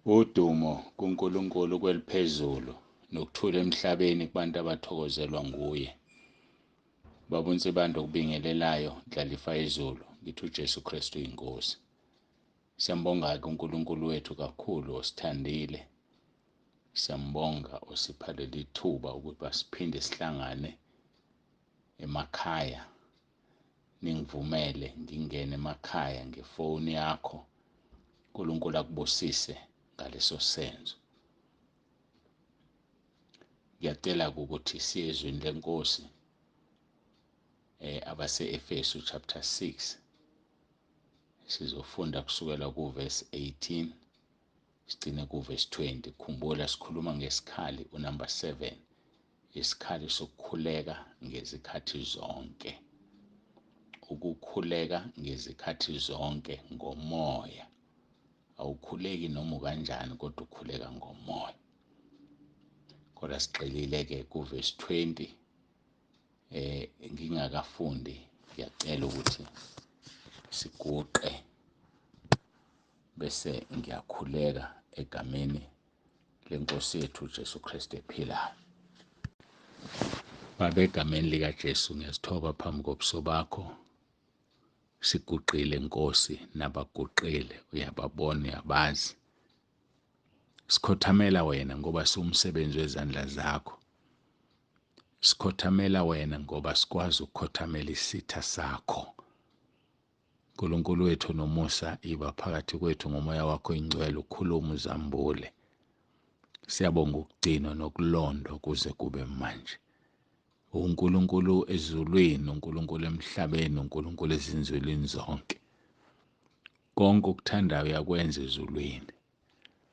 Udumo kuNkulunkulu kweliphezulu nokuthula emhlabeni kubantu abathokozelwa nguye. Baba uNsibande okubingelelayo, Ndlalifa izulu, ngithi uJesu Kristu inkosi. Siyambonga-ke uNkulunkulu wethu kakhulu osithandile. Siyambonga osipha leli thuba ukuba siphinde sihlangane emakhaya. Ningivumele ngingene emakhaya ngefoni yakho. uNkulunkulu akubusise ngaleso senzo. Ngiyacela ukuthi siye ezwini lenkosi abase-Efesu chapter 6, sizofunda kusukela kuverse 18 sigcine kuverse 20. Khumbula sikhuluma ngesikhali unumber 7, isikhali sokukhuleka ngezikhathi zonke, ukukhuleka ngezikhathi zonke ngomoya. Awukhuleki noma kanjani, kodwa ukhuleka ngomoya. Kodwa sigxilile-ke kuverse 20. Ngingakafundi ngiyacela ukuthi siguqe bese ngiyakhuleka egameni lenkosi yethu uJesu Kristu ephilayo. Baba, egameni likaJesu ngiyazithoba phambi kobuso bakho. Siguqile Nkosi, nabaguqile uyababona, uyabazi. Sikhothamela wena ngoba siwumsebenzi wezandla zakho. Sikhothamela wena ngoba sikwazi ukukhothamela isitha sakho. uNkulunkulu wethu nomusa, iba phakathi kwethu ngomoya wakho ingcwele, ukhuluma uzambule. Siyabonga ukugcinwa nokulondwa kuze kube manje. uNkulunkulu ezulwini, uNkulunkulu emhlabeni, uNkulunkulu ezinzulwini zonke. Konke okuthandayo uyakwenza ezulwini,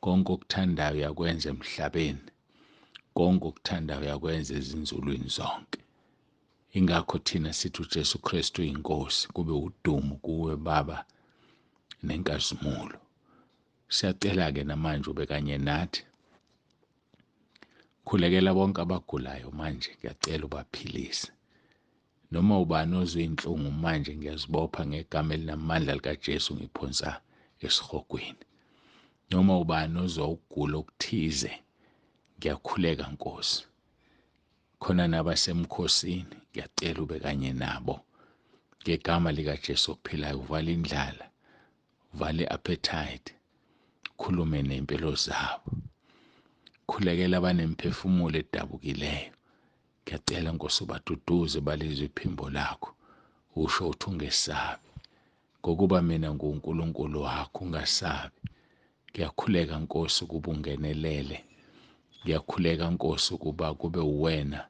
konke okuthandayo uyakwenza emhlabeni, konke okuthandayo uyakwenza ezinzulwini zonke. Ingakho thina sithi uJesu Kristu inkosi, kube udumo kuwe Baba nenkazimulo. Siyacela-ke namanje ube kanye nathi. Khulekela bonke abagulayo manje, ngiyacela ubaphilise. Noma ubani ozwa inhlungu manje, ngiyazibopha ngegama elinamandla likaJesu, ngiphonsa esihogweni. Noma ubani ozwa ukugula okuthize, ngiyakhuleka Nkosi. Khona nabasemkhosini, ngiyacela ube kanye nabo. Ngegama likaJesu ophilayo, uvala indlala, uvale i-appetite, khulume ney'mpilo zabo. Khulekela abanemphefumulo edabukileyo, ngiyacela Nkosi ubaduduze, balizwe iphimbo lakho, usho uthi ungesabi, ngokuba mina nguNkulunkulu wakho, ungasabi. Ngiyakhuleka Nkosi ukuba ungenelele. Ngiyakhuleka Nkosi ukuba kube uwena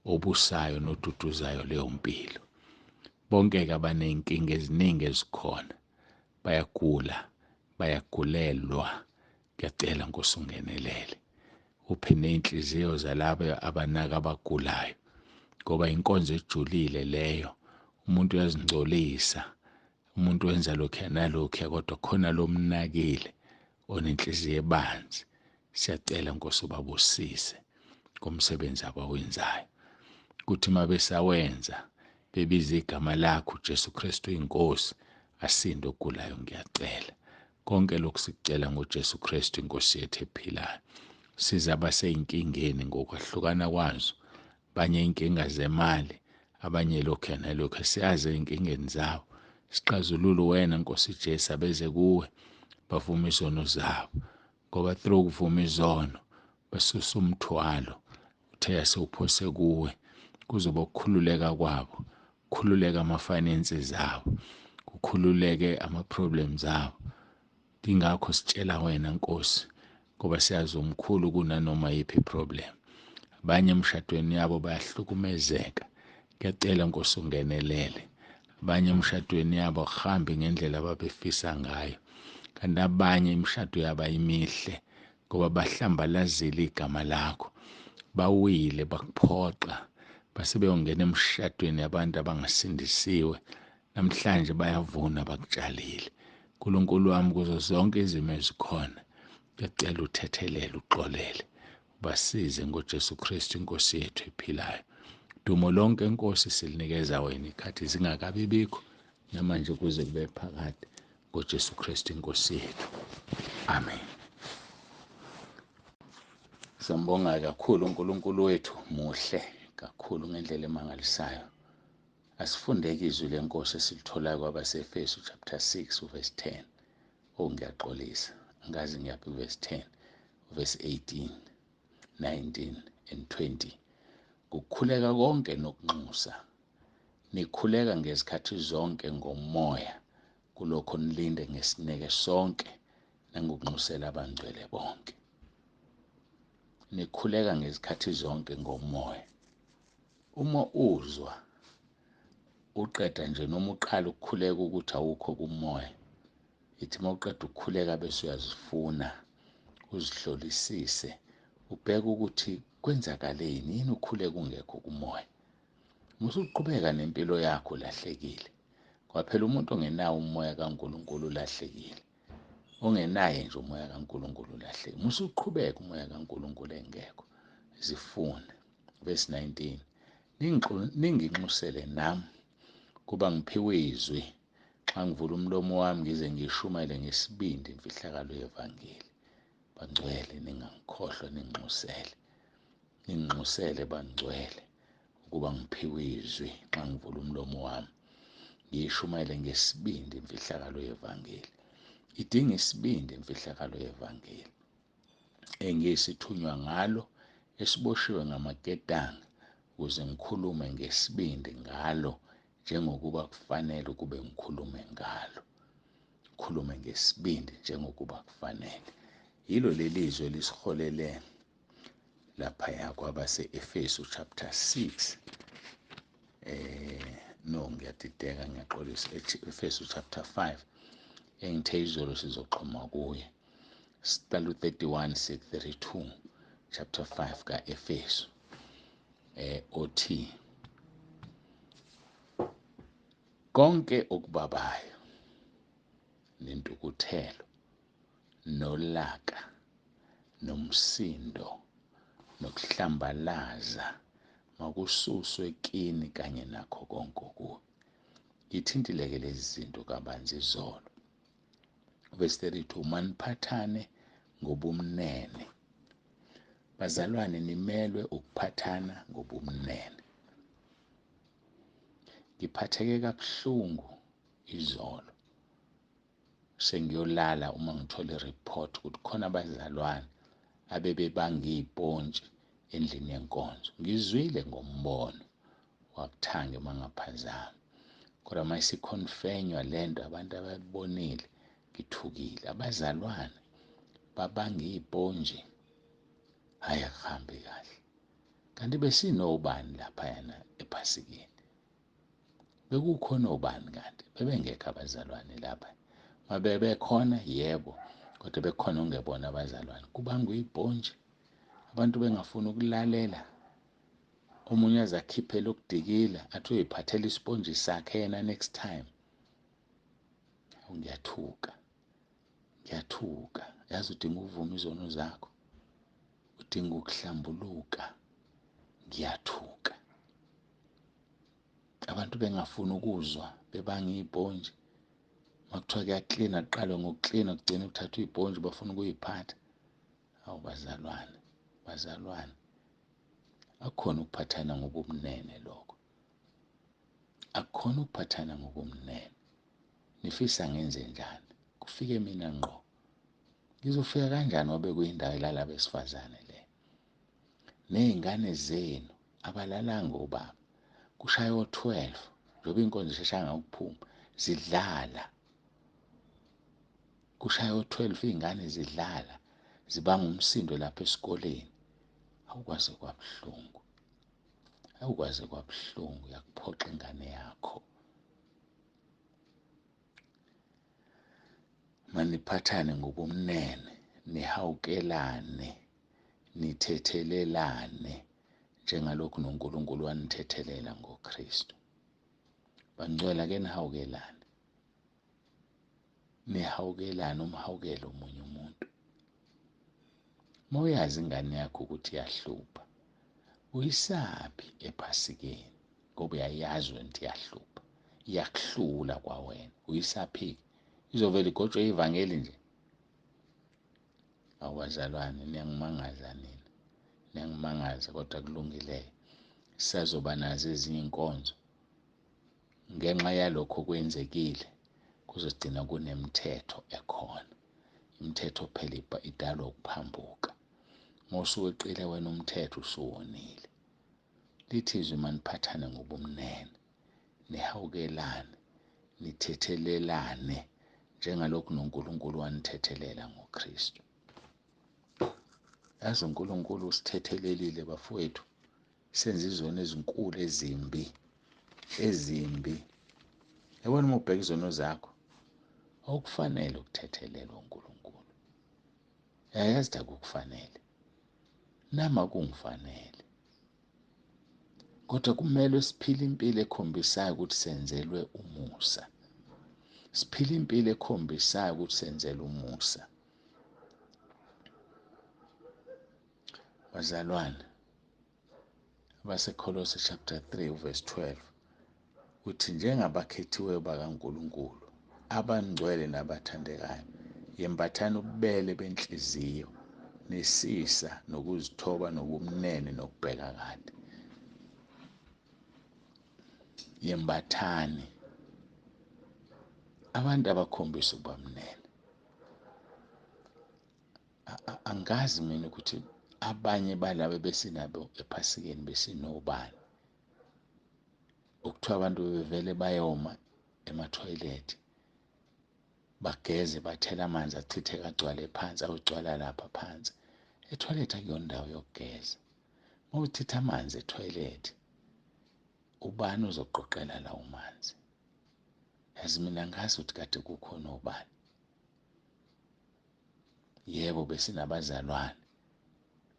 obusayo noduduzayo leyo mpilo. Bonke-ke abaney'nkinga eziningi ezikhona, bayagula, bayagulelwa, ngiyacela Nkosi ungenelele. Uphe ney'nhliziyo zalabo abanaka abagulayo, ngoba inkonzo ejulile leyo. Umuntu uyazingcolisa, umuntu wenza lokhuya nalokhuya, kodwa khona lomnakile onenhliziyo ebanzi. Siyacela Nkosi ubabusise ngomsebenzi abawenzayo, kuthi uma besawenza bebiza igama lakho Jesu Kristu inkosi, asinde ogulayo. Ngiyacela konke lokhu sikucela ngoJesu Kristu inkosi yethu ephilayo. Siza abasey'nkingeni ngokwahlukana kwazo, abanye iy'nkinga zemali, abanye lokhu nalokhu, siyazi ey'nkingeni zabo. Sixazulule wena Nkosi Jesu, abeze kuwe bavume izono zabo, ngoba through ukuvuma izono basusa umthwalo uthe yasewuphose kuwe, kuzoba ukukhululeka kwabo, kukhululeka ama-finances abo, kukhululeke ama-problems abo. Ingakho sitshela wena Nkosi, ngoba siyazi umkhulu kunanoma yiphi problem. Abanye emshadweni yabo bayahlukumezeka, ngiyacela Nkosi ungenelele. Abanye emshadweni yabo akuhambi ngendlela ababefisa ngayo, kanti abanye imishado yabo ayimihle ngoba bahlambalazile igama lakho, bawile bakuphoxa, base beyongena emshadweni yabantu abangasindisiwe. Namhlanje bayavuna bakutshalile. uNkulunkulu wami, kuzo zonke izimo ezikhona, ngiyacela uthethelele, uxolele, ubasize ngoJesu Kristu inkosi yethu ephilayo. Dumo lonke Nkosi silinikeza wena ikhathi zingakabi bikho namanje kuze kube phakade, ngoJesu Kristu inkosi yethu. Amen. Siyambonga kakhulu uNkulunkulu wethu, muhle kakhulu ngendlela emangalisayo. Asifundeke izwi lenkosi esilitholayo kwabaseEfesu chapter 6 verse 10. Oh, ngiyaxolisa, angazi ngiyaphi verse 10, verse 18, 19 and 20. Kukhuleka konke nokunxusa, nikhuleka ngezikhathi zonke ngomoya, kulokho nilinde ngesineke sonke nangokunxusela abangcwele bonke. Nikhuleka ngezikhathi zonke ngomoya. Uma uzwa uqeda nje noma uqala ukukhuleka ukuthi awukho kumoya, ithi uma uqeda ukukhuleka bese uyazifuna, uzihlolisise, ubheke ukuthi kwenzakaleni, yini ukhuleka ungekho kumoya. Musuqhubeka nempilo yakho ulahlekile. Kwaphela umuntu ongenawo umoya kaNkulunkulu ulahlekile. Ongenaye nje umoya kaNkulunkulu ulahlekile. Musuqhubeka umoya kaNkulunkulu engekho, zifune. Verse 19, ninginxusele nami kuba ngiphiwe izwi, xa ngivula umlomo wami ngize ngishumayele ngesibindi imfihlakalo yevangeli. Bangcwele, ningangikhohlwa, ninginxusele, ninginxusele bangcwele ukuba ngiphiwe izwi xa ngivula umlomo wami ngiyishumayele ngesibindi imfihlakalo yevangeli. Idinga isibindi imfihlakalo yevangeli engiyisithunywa ngalo, esiboshiwe ngamaketanga, ukuze ngikhulume ngesibindi ngalo njengokuba kufanele ukube ngikhulume ngalo. Ngikhulume ngesibindi njengokuba kufanele. Yilo leli zwi elisiholele laphaya kwabase-Efesu chapter 6. No, ngiyadideka, ngiyaxolisa. Efesu chapter 5 engithe izolo sizoxhuma kuye. Siqala u-31 6:32 chapter 5 kaEfesu. Othi konke okubabayo nentukuthelo nolaka nomsindo nokuhlambalaza makususwe kini kanye nakho konke okubi. Ngithintile-ke lezi zinto kabanzi izolo. Verse 32, maniphathane ngobumnene. Bazalwane, nimelwe ukuphathana ngobumnene. Ngiphatheke kabuhlungu izolo sengiyolala uma ngithola i-report ukuthi khona abazalwane abebebanga iy'pontshi endlini yenkonzo. Ngizwile ngombono wakuthange mangaphazami, kodwa uma isikhonfenywa lento abantu abayibonile, ngithukile. Abazalwane babanga iy'pontshi, hhayi akuhambi kahle. Kanti besinobani laphayana ephasikeni? Bekukhona obani kanti? Bebengekho abazalwane lapha. Mabebekhona, yebo, kodwa bekhona ongebona abazalwane. Kubangwa iy'pontshi, abantu bengafuni ukulalela. Omunye aze akhiphele ukudikila, athi uyiphathela isipontshi sakhe yena next time. Ngiyathuka, ngiyathuka. Yazi udinga ukuvuma izono zakho, udinga ukuhlambuluka. Ngiyathuka. Abantu bengafuni ukuzwa, bebanga iy'pontshi. Makuthiwa kuyaklina, kuqalwe ngokuklina, kugcine kuthathwa iy'pontshi bafuna ukuyiphatha. Awu bazalwane, bazalwane, akukhona ukuphathana ngobumnene lokho. Akukhona ukuphathana ngobumnene. Nifisa ngenze njani? Kufike mina ngqo. Ngizofika kanjani ngoba kuyindawo elala abesifazane le? Ney'ngane zenu abalalanga obaba. Kushaya o-12 njengoba inkonzo isheshanga ukuphuma, zidlala. Kushaya o-12 iy'ngane zidlala, zibanga umsindo lapha esikoleni. Awukwazi kwabuhlungu, awukwazi kwabuhlungu, yakuphoxa ingane yakho. Maniphathane ngobumnene, nihawukelane, nithethelelane njengalokhu noNkulunkulu wanithethelela ngoKristu. Bangcwele, ake nihawukelane, nihawukelane, umhawukele omunye umuntu. Uma uyazi ingane yakho ukuthi iyahlupha, uyisaphi ephasikeni ngoba uyayazi wena ukuthi iyahlupha, iyakuhlula kwawena, uyisaphi-ke? Izovele igotshwe ivangeli nje. Awu bazalwane, niyangimangaza nina. Niyangimangaza, kodwa kulungile. Sisazoba nazo ezinye iy'nkonzo. Ngenxa yalokho okwenzekile kuzogcina kunemithetho ekhona. Imithetho phela idalwa ukuphambuka. Uma usuweqile wena umthetho usuwonile. Lithi izwi maniphathane ngobumnene, nihawukelane, nithethelelane njengalokhu noNkulunkulu wanithethelela ngoKristu. Yazi uNkulunkulu usithethelelile bafowethu, senze izono ezinkulu ezimbi, ezimbi. Yabona uma ubheka izono zakho, awukufanele ukuthethelelwa uNkulunkulu. Yayazi ukuthi akukufanele, nami akungifanele. Kodwa kumele siphile impilo ekhombisayo ukuthi senzelwe umusa. Siphile impilo ekhombisayo ukuthi senzelwe umusa. Bazalwane, abaseKholose chapter 3 verse 12 uthi njengabakhethiweyo bakaNkulunkulu abangcwele nabathandekayo, yembathani ububele benhliziyo nesisa nokuzithoba nobumnene nokubheka kade. Yembathani. Abantu abakhombisa ukuba mnene. Angazi mina ukuthi abanye balabo besinabo ephasikeni besinobani. Okuthiwa abantu bebevele bayoma emathoyilethi bageze bathele amanzi achitheke agcwale phansi, awugcwala lapha phansi. Ethoyilethi akuyona indawo yokugeza. Uma uchitha amanzi ethoyilethi, ubani ozoqoqela lawo manzi? Yazi mina angazi ukuthi kade kukhona obani. Yebo, besinabazalwane,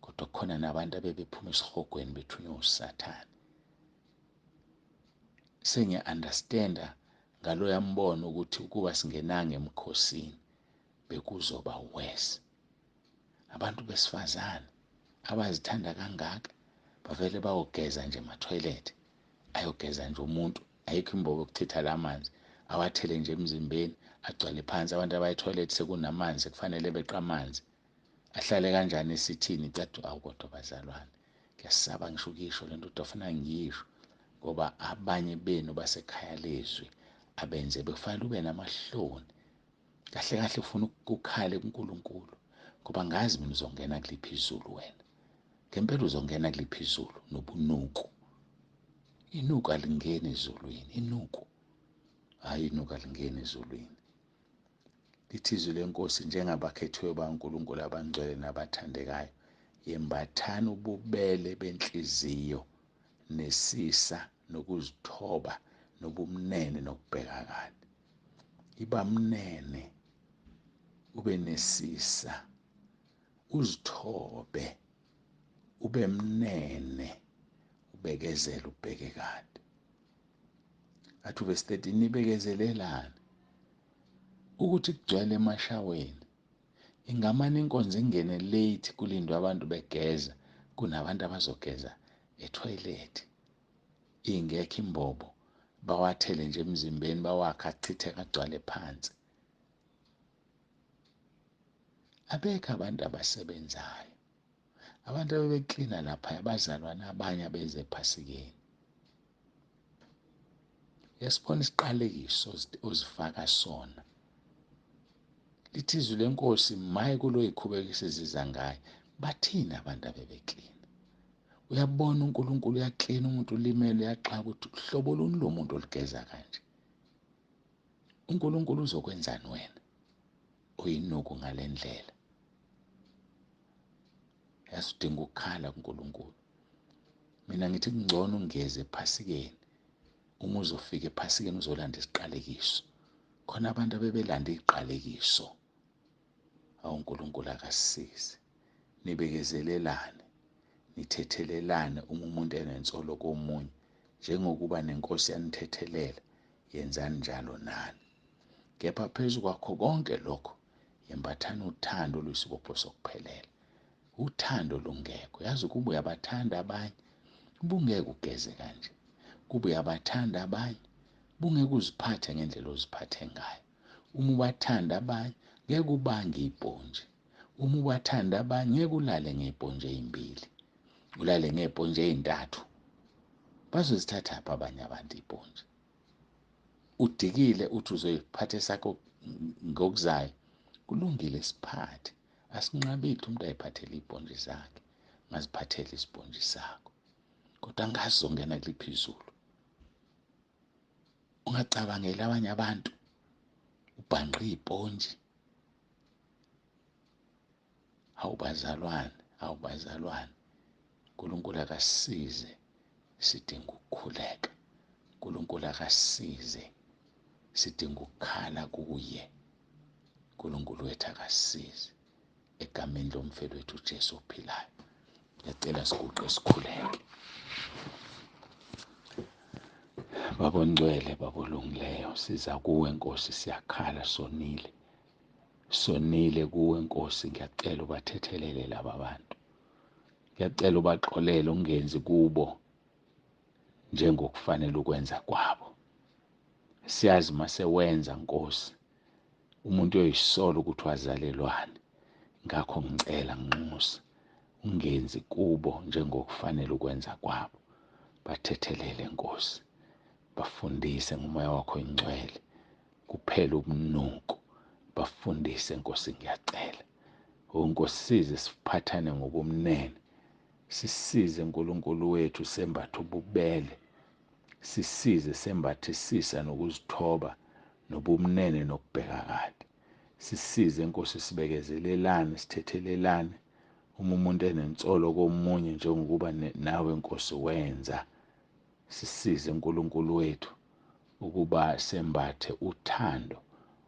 kodwa kukhona nabantu abebephuma esihogweni bethunywe uSathane. Sengiya-understanda ngaloya mbono ukuthi ukuba singenanga emkhosini bekuzoba worse. Abantu besifazane abazithanda kangaka bavele bayogeza nje emathoyilethi, ayogeza nje umuntu, ayikho imbobo yokuchitha la manzi, awathele nje emzimbeni agcwale phansi. Abantu abaya ethoyilethi sekunamanzi, kufanele beqe amanzi, ahlale kanjani esithini? Ceda awu, kodwa bazalwane, ngiyasaba ngisho ukuyisho lento, kodwa funa ngiyisho ngoba abanye benu basekhaya lezwi abenze bekufanele ube namahloni. Kahle kahle ufuna ukukhale kuNkulunkulu, ngoba ngazi mina uzongena kuliphi izulu wena. Ngempela uzongena kuliphi izulu nobunuku. Inuku alingeni ezulwini, inuku. Hayi, inuku alingeni ezulwini. Lithi izwi lenkosi, njengabakhethiwe baNkulunkulu abangcwele nabathandekayo, yembathani ububele benhliziyo nesisa nokuzithoba nobumnene nokubheka kade. Iba mnene, ube nesisa, uzithobe, ube mnene, ubekezele, ubheke kade. Athi verse 13, nibekezelelane ukuthi kugcwele emashaweni. Ingamane inkonzo ingene late kulindwe abantu begeza, kunabantu abazogeza ethoyilethi. Ingekho imbobo, bawathele nje emzimbeni, bawakhe achitheke agcwale phansi. Abekho abantu abasebenzayo. Abantu abebeklina lapha abazalwane abanye abeze ephasikeni. Yasibona isiqalekiso ozifaka sona. Lithi izwi lenkosi, maye kuloyikhubekisa eziza ngaye. Bathini abantu abebeklina? Uyabona uNkulunkulu uyaklina umuntu ulimele, uyaxaka ukuthi uhlobo luni lo muntu oligeza kanje. uNkulunkulu uzokwenzani wena oyinuku ngale ndlela? Yazi udinga ukukhala kuNkulunkulu. Mina ngithi kungcono ungeze ephasikeni. Uma uzofika ephasikeni uzolanda isiqalekiso. Khona abantu abebelanda iziqalekiso. Awu uNkulunkulu akasisize. Nibekezelelane, nithethelelane uma umuntu enensolo komunye, njengokuba nenkosi yanithethelela, yenzani njalo nani. Kepha phezu kwakho konke lokho, yembathani uthando oluyisibopho sokuphelela. Uthando lungekho. Yazi ukuba uyabathanda abanye, ubungeke ugeze kanje. Kuba uyabathanda abanye, ubungeke uziphathe ngendlela oziphathe ngayo. Uma ubathanda abanye, ngeke ubange ibhontshi. Uma ubathanda abanye, ngeke ulale ngebhontshi ezimbili. Ulale ngezipontshi ezintathu. Bazozithathaphi abanye abantu izipontshi? Udikile uthi uzoyiphatha esakho ngokuzayo. Kulungile, siphathe. Asinqabile ukuthi umuntu ayiphathele izipontshi zakhe. Ungaziphathela isipontshi sakho. Kodwa angazi uzongena kuliphi izulu. Ungacabangeli abanye abantu. Ubhanqe izipontshi. Hawu bazalwane, hawu bazalwane. uNkulunkulu akasisize, sidinga ukukhuleka. uNkulunkulu akasisize, sidinga ukukhala kuye. uNkulunkulu wethu akasisize. Egameni lomfeli wethu uJesu ophilayo. Ngiyacela siguqe sikhuleke. Baba ongcwele, Baba olungileyo, siza kuwe Nkosi, siyakhala, sonile. Sonile kuwe Nkosi, ngiyacela ubathethelele laba bantu. Ngiyacela ubaxolele, ungenzi kubo njengokufanele ukwenza kwabo. Siyazi mase wenza Nkosi, umuntu uyoyisola ukuthi wazalelwane. Ngakho ngicela nginxusa ungenzi kubo njengokufanele ukwenza kwabo. Bathethelele Nkosi, bafundise ngomoya wakho oyingcwele, kuphela ubunuku. Bafundise Nkosi, ngiyacela. O Nkosi, size siphathane ngobumnene, sisize uNkulunkulu wethu sembathe ububele, sisize sembathe isisa nokuzithoba nobumnene nokubheka kade. Sisize Nkosi, sibekezelelane, sithethelelane. Uma umuntu enensolo komunye njengokuba nawe Nkosi wenza, sisize uNkulunkulu wethu ukuba sembathe uthando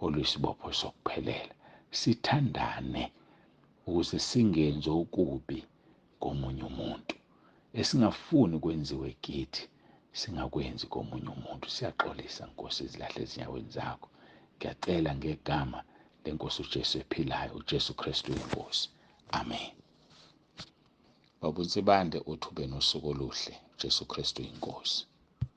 oluyisibopho sokuphelela, sithandane ukuze singenzi okubi komunye umuntu. Esingafuni kwenziwe kithi singakwenzi komunye umuntu. Siyaxolisa Nkosi, izilahle ezinyaweni zakho. Ngiyacela ngegama lenkosi uJesu ephilayo, uJesu Kristu inkosi. Amen. Baba uNsibande uthi ube nosuku oluhle. uJesu Kristu inkosi.